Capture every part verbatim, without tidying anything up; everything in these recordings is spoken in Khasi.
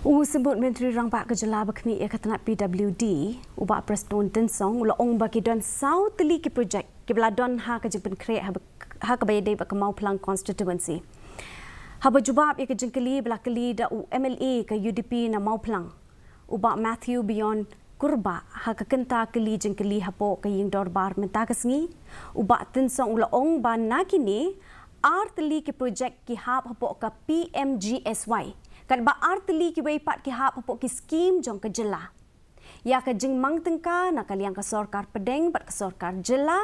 U Symbud Myntri Rangbah ka Jylla ba khmih ïa ka tnat P W D, u Bah Prestone Tynsong, u la ong ba ki don saw tylli ki projek kiba la don ha ka jingpynkhreh ha, ha kaba ïadei bad ka Mawphlang constituency. Haba jubab ïa ka jingkylli ba la kylli da u M L A ka U D P na Mawphlang, u Bah Matthew Beyond Kurbah, ha ka kynta kylli jingkylli hapoh ka ïing dorbar mynta ka sngi, u Bah Tynsong u la ong ba na kine ar tylli ki projek ki hap hapoh ka P M G S Y, katba ar tylli kiwei pat ki hap hapoh ki skim jong ka jylla. Ïa ka jingmang tyngka na ka liang ka sorkar pdeng bad ka sorkar jylla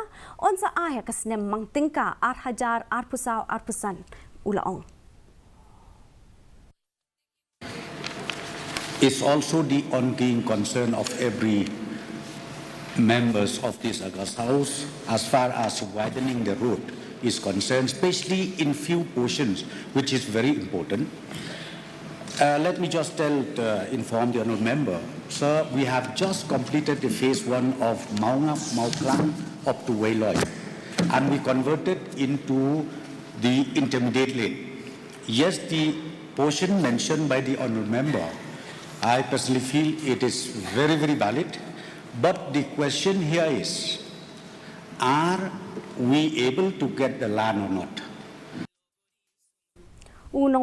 yn sa ai ha ka snem mang tyngka ar hajar arphew saw arphew san, u la ong. Is also the ongoing concern of every members of this August House as far as widening the road is concerned, especially in few portions, which is very important. Uh, let me just tell, uh, inform the honourable member, sir, we have just completed the phase one of Maungap, Mawphlang up to Weiloi, and we converted into the intermediate lane. Yes, the portion mentioned by the honourable member, I personally feel it is very, very valid. But the question here is, are we able to get the land or not? U nong